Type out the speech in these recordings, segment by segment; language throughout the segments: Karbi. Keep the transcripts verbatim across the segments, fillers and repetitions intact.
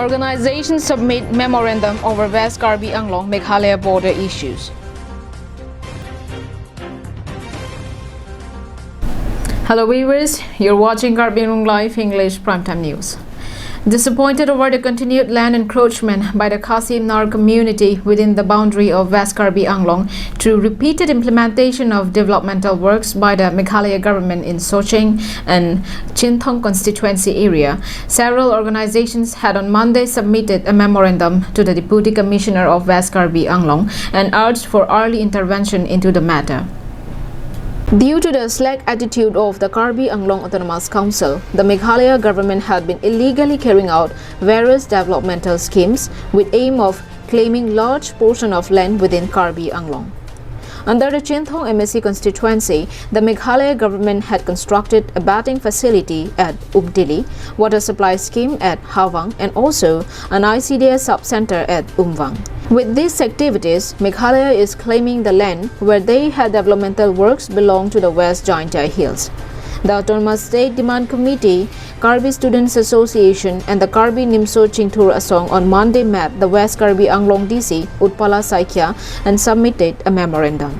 Organizations submit memorandum over West Karbi Anglong Meghalaya border issues. Hello viewers, you're watching Karbi Anglong Live English Primetime News. Disappointed over the continued land encroachment by the Khasi Mnar community within the boundary of West Karbi Anglong through repeated implementation of developmental works by the Meghalaya government in Socheng and Chinthong constituency area, several organizations had on Monday submitted a memorandum to the Deputy Commissioner of West Karbi Anglong and urged for early intervention into the matter. Due to the slack attitude of the Karbi Anglong Autonomous Council, the Meghalaya government had been illegally carrying out various developmental schemes with aim of claiming large portion of land within Karbi Anglong. Under the Chinthong M A C constituency, the Meghalaya government had constructed a bathing facility at Umtili, water supply scheme at Hawang, and also an I C D S sub-center at Umwang. With these activities, Meghalaya is claiming the land where they had developmental works belong to the West Jaintia Hills. The Autonomous State Demand Committee, Karbi Students Association, and the Karbi Nimso Chingthur Asong on Monday met the West Karbi Anglong D C, Utpala Saikia, and submitted a memorandum.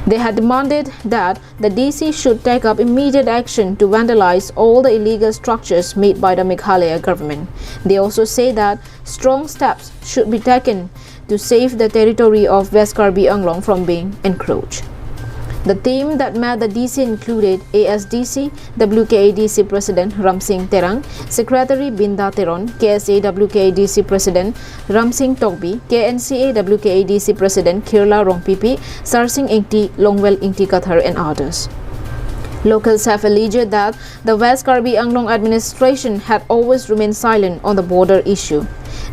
They had demanded that the D C should take up immediate action to vandalize all the illegal structures made by the Meghalaya government. They also say that strong steps should be taken to save the territory of West Karbi Anglong from being encroached. The team that met the D C included A S D C W K A D C President Ramsing Terang, Secretary Binda Teron, K S A W K A D C President Ramsing Tokbi, K N C A W K A D C President Khirla Rongpipi, Sarsing Ingti, Longwel Ingti Kathar, and others. Locals have alleged that the West Karbi Anglong administration had always remained silent on the border issue.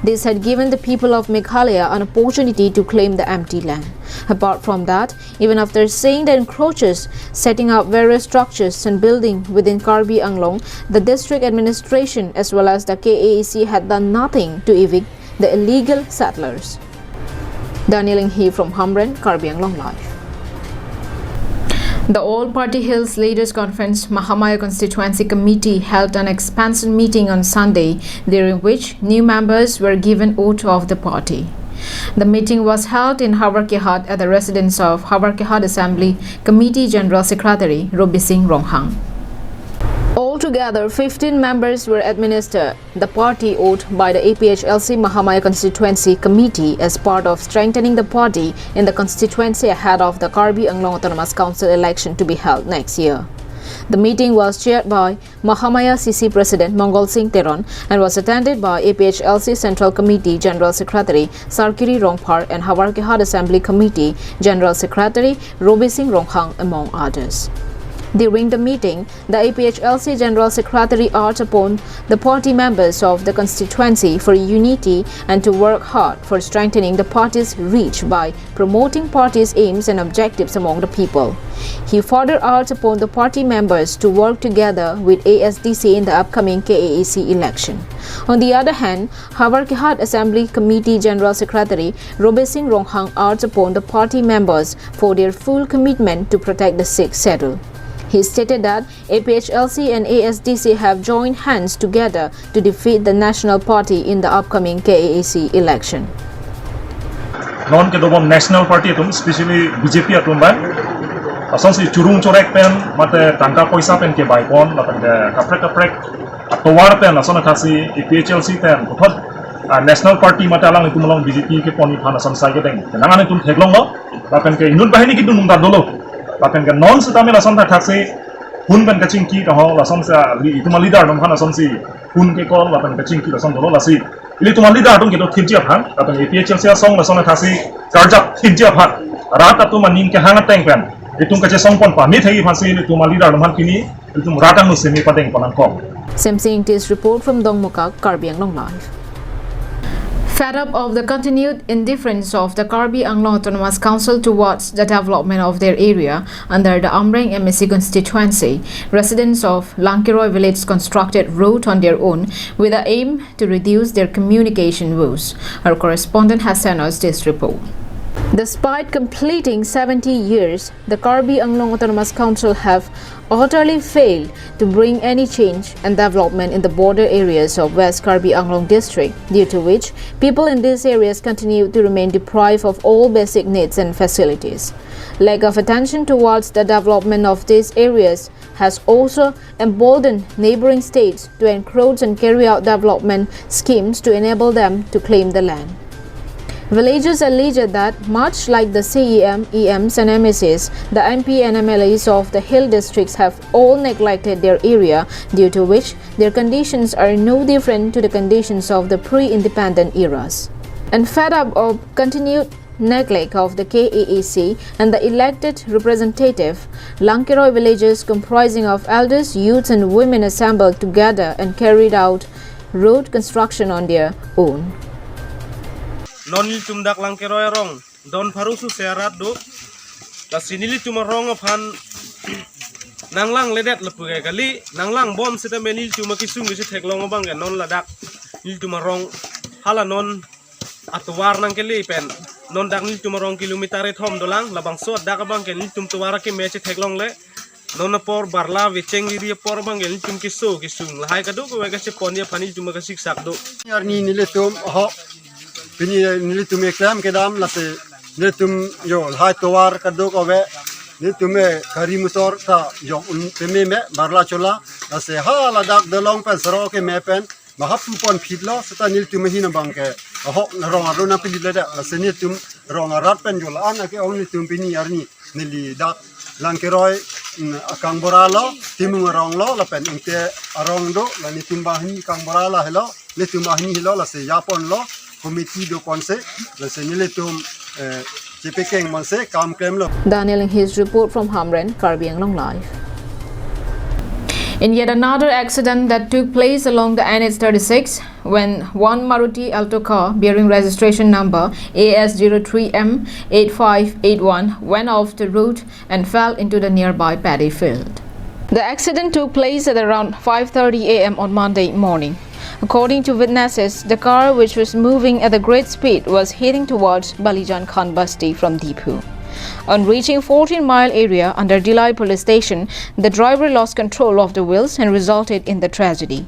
This had given the people of Meghalaya an opportunity to claim the empty land. Apart from that, even after seeing the encroachers setting up various structures and building within Karbi Anglong, the district administration as well as the K A A C had done nothing to evict the illegal settlers. Daniel Inghi from Hamren, Karbi Anglong Live. The All Party Hills Leaders Conference Mahamaya Constituency Committee held an expansion meeting on Sunday, during which new members were given oath of the party. The meeting was held in Howraghat at the residence of Howraghat Assembly Committee General Secretary Robi Singh Ronghang. Altogether, fifteen members were administered the party oath by the A P H L C Mahamaya Constituency Committee as part of strengthening the party in the constituency ahead of the Karbi Anglong Autonomous Council election to be held next year. The meeting was chaired by Mahamaya C C President Mangal Singh Teron and was attended by A P H L C Central Committee General Secretary Sarkiri Rongphar and Howraghat Assembly Committee General Secretary Robi Singh Ronghang, among others. During the meeting, the A P H L C General Secretary urged upon the party members of the constituency for unity and to work hard for strengthening the party's reach by promoting party's aims and objectives among the people. He further urged upon the party members to work together with A S D C in the upcoming K A A C election. On the other hand, Howraghat Assembly Committee General Secretary Robi Singh Ronghang urged upon the party members for their full commitment to protect the Sixth Schedule. He stated that A P H L C and A S D C have joined hands together to defeat the National Party in the upcoming K A A C election. Non kedobom National Party atum, specially B J P atum abang, asonsi churung chorek pen, mate tangka poisa pen kebaipon, lapen ke kaprek kaprek atovar pen, ason athaksi A P H L C pen puthot, ah, National Party mate alanglitum along B J P kepon aphan ason sai kedeng. Kenangan itum theklonglo, lapen ke inut banghini kedun nungta dolo, lapen ke non sitame ason athaksi hun pen kachingki kaho, lasonsi itum aleader atum aphan asonsi hun kekol lapen kachingki lason dolo, lasi ilitum aleader atum kedo thipji aphan, lapen A P H L C asong lason athaksi karjap thipji aphan, rat atum aning kehang ateng pen itum kachesongpon pame thekji aphansi ilitum aleader atum aphan pini ilitum rat angno semi padeng pon nangkok. Semsing Ingti's report from Dongmukak, Karbi Anglong Live. Fed up of the continued indifference of the Karbi Anglong Autonomous Council towards the development of their area under the Amreng M A C constituency, residents of Langkiroi village constructed road on their own with the aim to reduce their communication woes. Our correspondent has sent us this report. Despite completing seventy years, the Karbi Anglong Autonomous Council have utterly failed to bring any change and development in the border areas of West Karbi Anglong district, due to which people in these areas continue to remain deprived of all basic needs and facilities. Lack of attention towards the development of these areas has also emboldened neighboring states to encroach and carry out development schemes to enable them to claim the land. Villagers allege that, much like the C E M, E Ms and M A Cs, the M P and M L As of the hill districts have all neglected their area, due to which their conditions are no different to the conditions of the pre-independent eras. And fed up of continued neglect of the K A A C and the elected representative, Langkeroi villagers comprising of elders, youths and women assembled together and carried out road construction on their own. Non nelitum dak Langkeroi arong don pharo suse arat do. Lasi nelitum arong aphan nanglang ledet lapu ke kali, nanglang bom seta me nelitum akesung kesi theklong abang ke non ladak nelitum arong hala non atovar nangkele pen non dak nelitum arong kilometer ethom dolang, labangso dak abang ke nelitum tovar akeme chetheklongle. Non apor barla vecheng iri apor abang ke nelitum keso kesung lahai kadokave kachepon aphan nelitum kasiksak do. Arni nelitum ahok pini nelitum eklem kedam lasi nelitum yo lahai tovar kadokave nelitum e gari motor ta jok un peme me barla chola lasi ha ladak dolong pen sero keme pen mahapupon phitlo seta nelitum ahin abang ke ahok rong arlo nangpili ledet lasi nelitum rong arat pen jo la-an ake-ong nelitum pini arni neli dak Langkeroi, mm, Kangbura lo, Timung arong lo, lapen Ingte arong do, la nelitum banghini Kangbura la helo, nelitum banghini helo, lasi japonlo, committee doponsi, lasi nelitum, eh, chepekeng ponsi, kam klemlo. Daniel Enghis report from Hamren, Karbi Anglong Live. In yet another accident that took place along the N H thirty-six, when one Maruti Alto car bearing registration number A S zero three M eight five eight one went off the road and fell into the nearby paddy field. The accident took place at around five thirty A M on Monday morning. According to witnesses, the car, which was moving at a great speed, was heading towards Balijan Khan Basti from Diphu. On reaching fourteen Mile area under Dillai Police Station, the driver lost control of the wheels and resulted in the tragedy.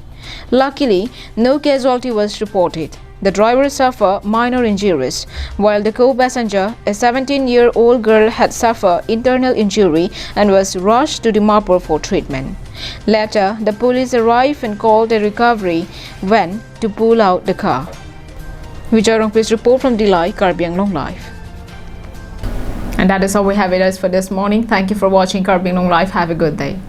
Luckily, no casualty was reported. The driver suffered minor injuries, while the co-passenger, a seventeen-year-old girl, had suffered internal injury and was rushed to Dimapur for treatment. Later, the police arrived and called a recovery van to pull out the car. Vijay Rongpi's report from Dillai, Karbi Anglong Live. And that is all we have with us for this morning. Thank you for watching Karbi Anglong Live. Have a good day.